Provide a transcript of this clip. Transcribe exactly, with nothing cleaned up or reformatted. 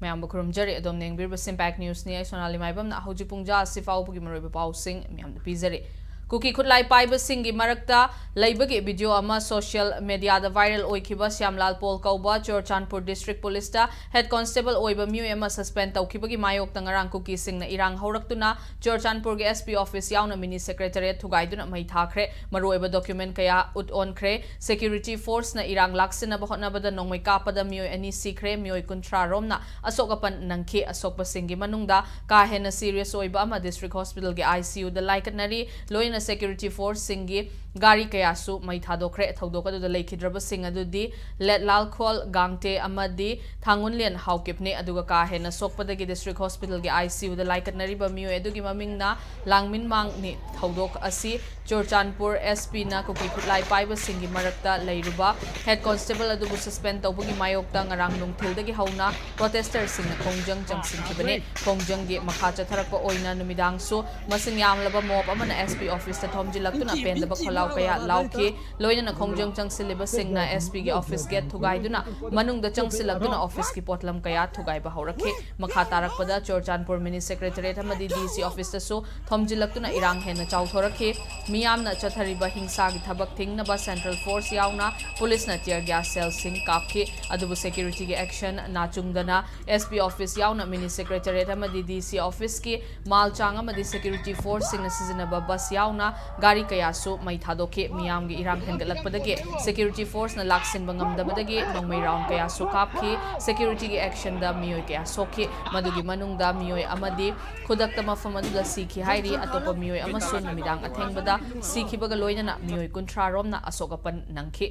ꯃꯌꯥꯝꯕꯨ ꯈꯨꯔꯨꯝꯖꯔꯤ꯫ ꯑꯗꯣꯝꯅ ꯌꯦꯡꯕꯤꯔꯤꯕ ꯁꯤꯝꯄꯦꯛ ꯅ꯭ꯌꯨꯁꯅꯤ꯫ ꯑꯩ ꯁꯣꯅꯥꯂꯤ ꯃꯥꯏꯕꯝꯅ ꯍꯧꯖꯤꯛ ꯄꯨꯡ ꯖꯥ ꯑꯁꯤ ꯐꯥꯎꯕꯒꯤ ꯃꯔꯨꯑꯣꯏꯕ ꯄꯥꯎꯁꯤꯡ ꯃꯌꯥꯝꯗ ꯄꯤꯖꯔꯤ꯫ ꯀꯨꯀꯤ ꯈꯨꯠꯂꯥꯏ ꯄꯥꯏꯕꯁꯤꯡꯒꯤ ꯃꯔꯛꯇ ꯂꯩꯕꯒꯤ ꯚꯤꯗꯤꯑꯣ ꯑꯃ ꯁꯣꯁꯤꯌꯦꯜ ꯃꯦꯗꯤꯌꯥꯗ ꯚꯥꯏꯔꯦꯜ ꯑꯣꯏꯈꯤꯕ ꯁ꯭ꯌꯥꯝꯂꯥꯜ ꯄꯣꯜ ꯀꯧꯕ ꯆꯨꯔꯆꯥꯟꯄꯨꯔ ꯗꯤꯁꯇ꯭ꯔꯤꯛ ꯄꯨꯂꯤꯁꯇ ꯍꯦꯗ ꯀꯣꯟꯁꯇꯦꯕꯜ ꯑꯣꯏꯕ ꯃꯤꯑꯣꯏ ꯑꯃ ꯁꯁꯄꯦꯟ ꯇꯧꯈꯤꯕꯒꯤ ꯃꯥꯌꯣꯛꯇ ꯉꯔꯥꯡ ꯀꯨꯀꯤꯁꯤꯡꯅ ꯏꯔꯥꯡ ꯍꯧꯔꯛꯇꯨꯅ ꯆꯨꯔꯆꯥꯟꯄꯨꯔꯒꯤ ꯑꯦꯁ ꯄꯤ ꯑꯣꯐꯤꯁ ꯌꯥꯎꯅ ꯃꯤꯅꯤ ꯁꯦꯀ꯭ꯔꯦꯇꯔꯤꯌꯦꯠ ꯊꯨꯒꯥꯏꯗꯨꯅ ꯃꯩ ꯊꯥꯈ꯭ꯔꯦ꯫ ꯃꯔꯨꯑꯣꯏꯕ ꯗꯣꯀ꯭ꯌꯨꯃꯦꯟ ꯀꯌꯥ ꯎꯠ ꯑꯣꯟꯈ꯭ꯔꯦ꯫ ꯁꯦꯀ꯭ꯌꯨꯔꯤꯇꯤ ꯐꯣꯔꯁꯅ ꯏꯔꯥꯡ ꯂꯥꯛꯁꯤꯟꯅꯕ ꯍꯣꯠꯅꯕꯗ ꯅꯣꯡꯃꯩ ꯀꯥꯞꯄꯗ ꯃꯤꯑꯣꯏ ꯑꯅꯤ ꯁꯤꯈ꯭ꯔꯦ, ꯃꯤꯑꯣꯏ ꯀꯨꯟꯊ꯭ꯔꯥ ꯔꯣꯝꯅ ꯑꯁꯣꯛ ꯑꯄꯟ ꯅꯪꯈꯤ꯫ ꯑꯁꯣꯛꯄꯁꯤꯡꯒꯤ ꯃꯅꯨꯡꯗ ꯀꯥ ꯍꯦꯟꯅ ꯁꯤꯔꯤꯌꯁ ꯑꯣꯏꯕ ꯑꯃ ꯗꯤꯁꯇ꯭ꯔꯤꯛ ꯍꯣꯁꯄꯤꯇꯥꯜꯒꯤ ꯑꯥꯏ ꯁꯤ ꯌꯨꯗ ꯂꯥꯏꯀꯠꯅꯔꯤ꯫ ꯂꯣꯏꯅꯅ ꯁꯦꯀ꯭ꯌꯨꯔꯤꯇꯤ ꯐꯣꯔꯁꯁꯤꯡꯒꯤ ꯒꯥꯔꯤ ꯀꯌꯥꯁꯨ ꯃꯩ ꯊꯥꯗꯣꯛꯈ꯭ꯔꯦ꯫ ꯊꯧꯗꯣꯛ ꯑꯗꯨꯗ ꯂꯩꯈꯤꯗ꯭ꯔꯕꯁꯤꯡ ꯑꯗꯨꯗꯤ ꯂꯦꯠꯂꯥꯜꯈꯣꯜ ꯒꯥꯡꯇꯦ ꯑꯃꯗꯤ ꯊꯥꯡꯉꯨꯟꯂꯦꯟ ꯍꯥꯎꯀꯤꯞꯅꯤ꯫ ꯑꯗꯨꯒ ꯀꯥ ꯍꯦꯟꯅ ꯁꯣꯛꯄꯗꯒꯤ ꯗꯤꯁꯇ꯭ꯔꯤꯛ ꯍꯣꯁꯄꯤꯇꯥꯜꯒꯤ ꯑꯥꯏ ꯁꯤ ꯌꯨꯗ ꯂꯥꯏꯀꯠꯅꯔꯤꯕ ꯃꯤꯑꯣꯏ ꯑꯗꯨꯒꯤ ꯃꯃꯤꯡꯅ ꯂꯥꯡꯃꯤꯟꯃꯥꯡꯅꯤ꯫ ꯊꯧꯗꯣꯛ ꯑꯁꯤ ꯆꯨꯔꯆꯥꯟꯄꯨꯔ ꯑꯦꯁ ꯄꯤꯅ ꯀꯨꯀꯤ ꯈꯨꯠꯂꯥꯏ ꯄꯥꯏꯕꯁꯤꯡꯒꯤ ꯃꯔꯛꯇ ꯂꯩꯔꯨꯕ ꯍꯦꯗ ꯀꯣꯟꯁꯇꯦꯕꯜ ꯑꯗꯨꯕꯨ ꯁꯁꯄꯦꯟ ꯇꯧꯕꯒꯤ ꯃꯥꯌꯣꯛꯇ ꯉꯔꯥꯡ ꯅꯨꯡꯊꯤꯜꯗꯒꯤ ꯍꯧꯅ ꯄ꯭ꯔꯣꯇꯦꯁꯇꯔꯁꯤꯡꯅ ꯈꯣꯡꯖꯪ ꯆꯪꯁꯤꯟꯈꯤꯕꯅꯤ꯫ ꯈꯣꯡꯖꯪꯒꯤ ꯃꯈꯥ ꯆꯠꯊꯔꯛꯄ ꯑꯣꯏꯅ ꯅꯨꯃꯤꯗꯥꯡꯁꯨ ꯃꯁꯤꯡ ꯌꯥꯝꯂꯕ ꯃꯣꯕ ꯑꯃꯅ ꯑꯦꯁ ꯄꯤ ꯑꯣꯐꯤꯁꯇ ꯊꯣꯝꯖꯤꯜꯂꯛꯇꯨꯅ ꯄꯦꯟꯗꯕ ꯈꯣꯜꯂꯥꯎ ꯀꯌꯥ ꯂꯥꯎꯈꯤ꯫ ꯂꯣꯏꯅꯅ ꯈꯣꯡꯖꯪ ꯆꯪꯁꯤꯜꯂꯤꯕꯁꯤꯡꯅ ꯑꯦꯁ ꯄꯤꯒꯤ ꯑꯣꯐꯤꯁ ꯒꯦꯠ ꯊꯨꯒꯥꯏꯗꯨꯅ ꯃꯅꯨꯡꯗ ꯆꯪꯁꯤꯜꯂꯛꯇꯨꯅ ꯑꯣꯐꯤꯁꯀꯤ ꯄꯣꯠꯂꯝ ꯀꯌꯥ ꯊꯨꯒꯥꯏꯕ ꯍꯧꯔꯛꯈꯤ꯫ ꯃꯈꯥ ꯇꯥꯔꯛꯄꯗ ꯆꯨꯔꯆꯥꯟꯄꯨꯔ ꯃꯤꯅꯤ ꯁꯦꯀ꯭ꯔꯦꯇꯔꯤꯌꯦꯠ ꯑꯃꯗꯤ ꯗꯤ ꯁꯤ ꯑꯣꯐꯤꯁꯇꯁꯨ ꯊꯣꯝꯖꯤꯜꯂꯛꯇꯨꯅ ꯏꯔꯥꯡ ꯍꯦꯟꯅ ꯆꯥꯎꯊꯣꯔꯛꯈꯤ꯫ ꯃꯤꯌꯥꯝꯅ ꯆꯠꯊꯔꯤꯕ ꯍꯤꯡꯁꯥꯒꯤ ꯊꯕꯛ ꯊꯤꯡꯅꯕ ꯁꯦꯟꯇ꯭ꯔꯦꯜ ꯐꯣꯔꯁ ꯌꯥꯎꯅ ꯄꯨꯂꯤꯁꯅ ꯇꯤꯌꯔ ꯒ꯭ꯌꯥꯁ ꯁꯦꯜꯁꯤꯡ ꯀꯥꯞꯈꯤ꯫ ꯑꯗꯨꯕꯨ ꯁꯦꯀ꯭ꯌꯨꯔꯤꯇꯤꯒꯤ ꯑꯦꯛꯁꯟ ꯅꯥꯆꯨꯡꯗꯅ ꯑꯦꯁ ꯄꯤ ꯑꯣꯐꯤꯁ ꯌꯥꯎꯅ ꯃꯤꯅꯤ ꯁꯦꯀ꯭ꯔꯦꯇꯔꯤꯌꯦꯠ ꯑꯃꯗꯤ ꯗꯤ ꯁꯤ ꯑꯣꯐꯤꯁꯀꯤ ꯃꯥꯜ ꯆꯥꯡ ꯑꯃꯗꯤ ꯁꯦꯀ꯭ꯌꯨꯔꯤꯇꯤ ꯐꯣꯔꯁꯁꯤꯡꯅ ꯁꯤꯖꯤꯟꯅꯕ ꯕꯁ ꯌꯥꯎꯅ ꯒꯥꯔꯤ ꯀꯌꯥꯁꯨ ꯃꯩ ꯊꯥꯗꯣꯛꯈꯤ꯫ ꯃꯤꯌꯥꯝꯒꯤ ꯏꯔꯥꯡ ꯍꯦꯟꯒꯠꯂꯛꯄꯗꯒꯤ ꯁꯦꯀ꯭ꯌꯨꯔꯤꯇꯤ ꯐꯣꯔꯁꯅ ꯂꯥꯛꯁꯤꯟꯕ ꯉꯝꯗꯕꯗꯒꯤ ꯅꯣꯡꯃꯩ ꯔꯥꯎꯟ ꯀꯌꯥꯁꯨ ꯀꯥꯞꯈꯤ꯫ ꯁꯦꯀ꯭ꯌꯨꯔꯤꯇꯤꯒꯤ ꯑꯦꯛꯁꯟꯗ ꯃꯤꯑꯣꯏ ꯀꯌꯥ ꯁꯣꯛꯈꯤ꯫ ꯃꯗꯨꯒꯤ ꯃꯅꯨꯡꯗ ꯃꯤꯑꯣꯏ ꯑꯃꯗꯤ ꯈꯨꯗꯛꯇ ꯃꯐꯝ ꯑꯗꯨꯗ ꯁꯤꯈꯤ ꯍꯥꯏꯔꯤ꯫ ꯑꯇꯣꯞꯄ ꯃꯤꯑꯣꯏ ꯑꯃꯁꯨ ꯅꯨꯃꯤꯗꯥꯡ ꯑꯊꯦꯡꯕꯗ ꯁꯤꯈꯤꯕꯒ ꯂꯣꯏꯅꯅ ꯃꯤꯑꯣꯏ ꯀꯨꯟꯊ꯭ꯔꯥ ꯔꯣꯝꯅ ꯑꯁꯣꯛ ꯑꯄꯟ ꯅꯪꯈꯤ꯫